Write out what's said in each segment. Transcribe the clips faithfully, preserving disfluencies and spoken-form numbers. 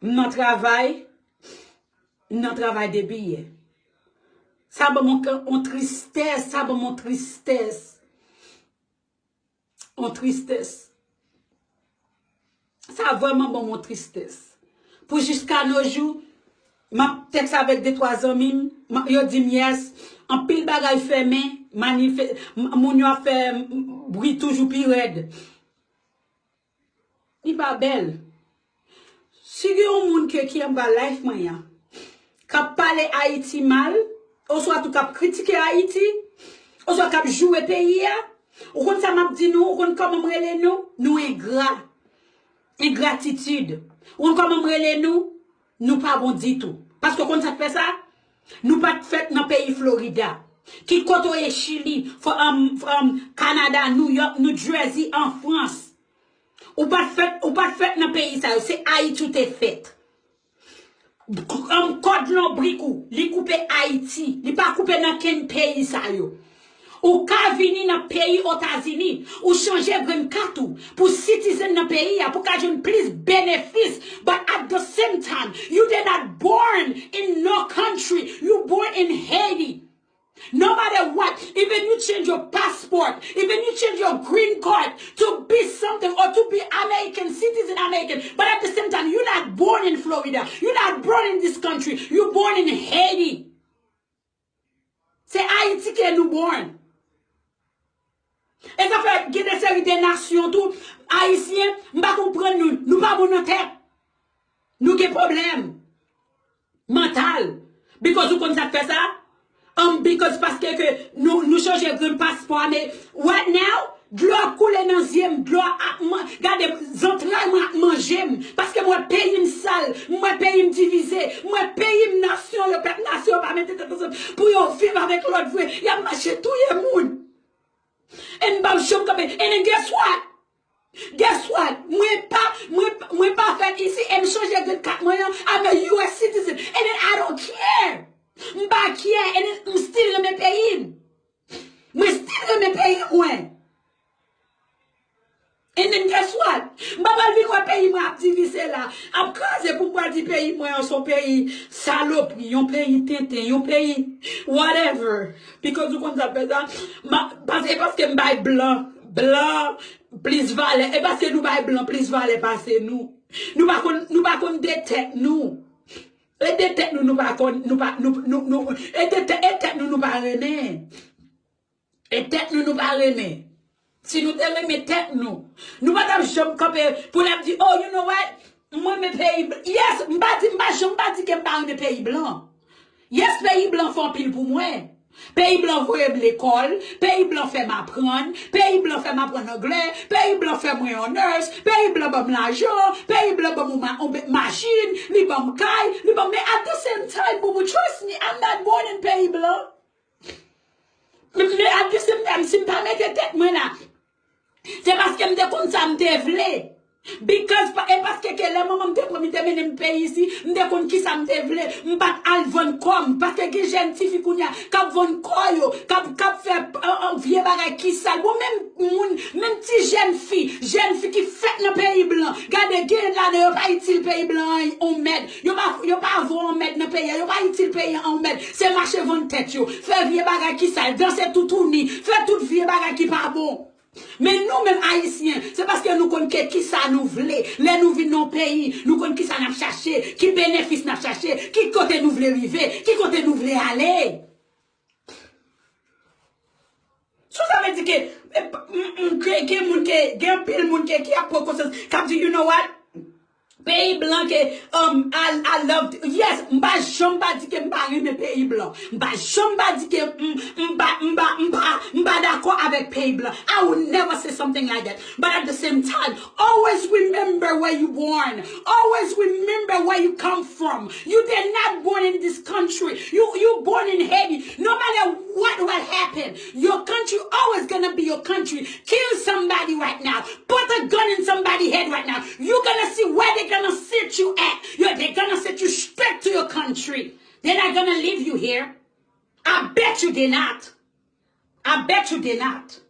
M nan travay, m nan travay depi yè. Sa ban m yon, yon tristès, sa ban m yon tristès. Yon tristès. Sa vrèman ban m yon tristès. Pou jiska no jou, m ap tèks avèk de twa zanmi m, m ap, yo di m, yes, anpil bagay fèmen, manife-, m-, moun yo ap fè, m-, bri toujou pi rèd. Li pa bèl. Si gen yon moun ke ki anba live mwen an, k ap pale Ayiti mal, oswa tou k ap kritike Ayiti, oswa k ap joure peyi a, ou konn sa m ap di nou, ou konn kòman m rele nou? Nou engra. Engratitid. Ou konn kòman m rele nou? Nou pa bon ditou. Paske ou konn sa k fè sa? Nou pa t fèt nan peyi Florida. Ki kote w ye Chili, Fr-, um, um, Kanada, New York, New Jersey, an Frans. Ou pa t fèt, ou pa t fèt nan peyi sa yo. Se Ayiti ou te fèt. K-, um, kòd lonbrik ou, li koupe Ayiti. Li pa koupe nan kenn peyi sa yo. Ou ka vini nan peyi Etazini, ou chanje grenn kat ou pou citizen nan peyi a, pou ka jwenn plis benefis. But at the same time, you did not born in no country. You born in Haiti. No matter what, even you change your passport, even you change your green card to be something or to be American, citizen American, but at the same time, you're not born in Florida. You're not born in this country. You're born in Haiti. Se Ayiti ke nou born. E sa fè gen de seri de nasyon tou, Ayisyen, m pa konprann nou. Nou pa bon nan tèt. Nou gen pwoblèm mantal. Because ou konn sa k fè sa? Um, because paske ke nou, nou chanje grenn paspò a, men right now, dlo ap koule nan zye m, dlo ap man-, gade, zantray mwen ap manje m, paske m wè peyi m sal, m wè peyi m divize, m wè peyi m, nasyon yo, pèp nasyon yo pa mete tèt ansanm pou yo viv avèk lòt vre, y ap mache touye moun. E m p ap janm kanpe. And then guess what? Guess what? Mwen pa, mwen, mwen pa fèt isi, e m chanje grenn kat mwen an, I'm a U S citizen, and then I don't care. M pa care, and then m still renmen peyi m. Mwen still renmen peyi mwen. And then guess what? M pa pral vin wè peyi mwen ap divize la, ap kraze pou m pral di peyi mwen an se yon peyi salopri, yon peyi tenten, yon peyi whatever. Because ou konn sa k fè sa? Ma-, pas-, e paske m bay blan, blan plis valè. E paske nou bay blan plis valè pase nou. Nou pa konn, nou pa konn de tèt nou. E de tèt nou, nou pa konn, nou pa, nou, nou, nou, e de tèt, e tèt nou, nou pa renmen. E tèt nou, nou pa renmen. Si nou te renmen tèt nou, nou pa t ap janm kanpe pou n ap di, "Oh, you know what? Mwen renmen peyi blan." Yes, m pa di, m pa janm pa di ke m pa renmen peyi blan. Yes, peyi blan fè anpil pou mwen. Peyi blan voye m lekòl, peyi blan fè m aprann, peyi blan fè m aprann anglè, peyi blan fè mwen yon nurse, peyi blan ban m lajan, peyi blan ban m yon ma-, yon be-, machin, li ban m kay, li ban m, men at the same time, boubou, trust me, I'm not born in peyi blan. Men, men at the same time, si m pa mete tèt mwen la, se paske m te konn sa m te vle. Because, pa-, e paske ke lè manman m te pran m, li te mennen m peyi isi, m te konn kisa m te vle. M pa t al vann kò m. Paske gen jèn tifi kounye a k ap vann kò yo, k ap, k ap fè, euh, euh, vye bagay ki sal. Bon, menm moun, menm ti jèn fi, jèn fi ki fèt nan peyi blan. Gade, gen ladan yo pa itil peyi blan an yon mèd. Yo pa, yo pa vo yon mèd nan peyi a. Yo pa itil peyi an yon mèd. Se mache vann tèt yo, fè vye bagay ki sal, danse toutouni, fè tout vye bagay ki pa bon. Men nou menm Ayisyen, se paske nou konn ke kisa nou vle. Lè nou vin nan yon peyi, nou konn kisa n ap chache, ki benefis n ap chache, ki kote nou vle rive, ki kote nou vle ale. So sa vle di ke, e, p-, m, m, ke, gen moun ke, gen anpil moun ke, ki ap pran konsyans, k ap di, "You know what? Peyi blan ke, um, I, I love, yes, m pa janm pa di ke m pa renmen peyi blan. M pa janm pa di ke m, m pa, m pa, m pa, m pa dakò avèk peyi blan. I will never say something like that. But at the same time, always remember where you born. Always remember where you come from. You did not born in this country. You, you born in Haiti. No matter what will happen, your country always gonna be your country. Kill somebody right now. Put a gun in somebody head right now. You gonna see where they gonna sit you at. You, they gonna sit you straight to your country. They're not gonna leave you here. I bet you they not. I bet you they not.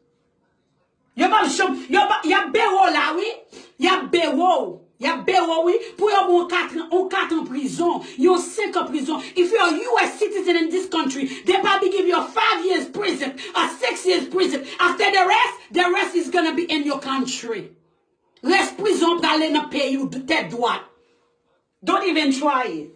Yo pa janm, yo pa, y ap bere w la, wi. Y ap bere w. Y ap bere w, wi, pou yo ba w kat an, yon kat an prizon, yon senk an prizon. If you're a U S citizen in this country, they probably give you a five years prison, a six years prison. After the rest, the rest is gonna be in your country. Rès prizon prale nan peyi w tèt dwat. Don't even try it.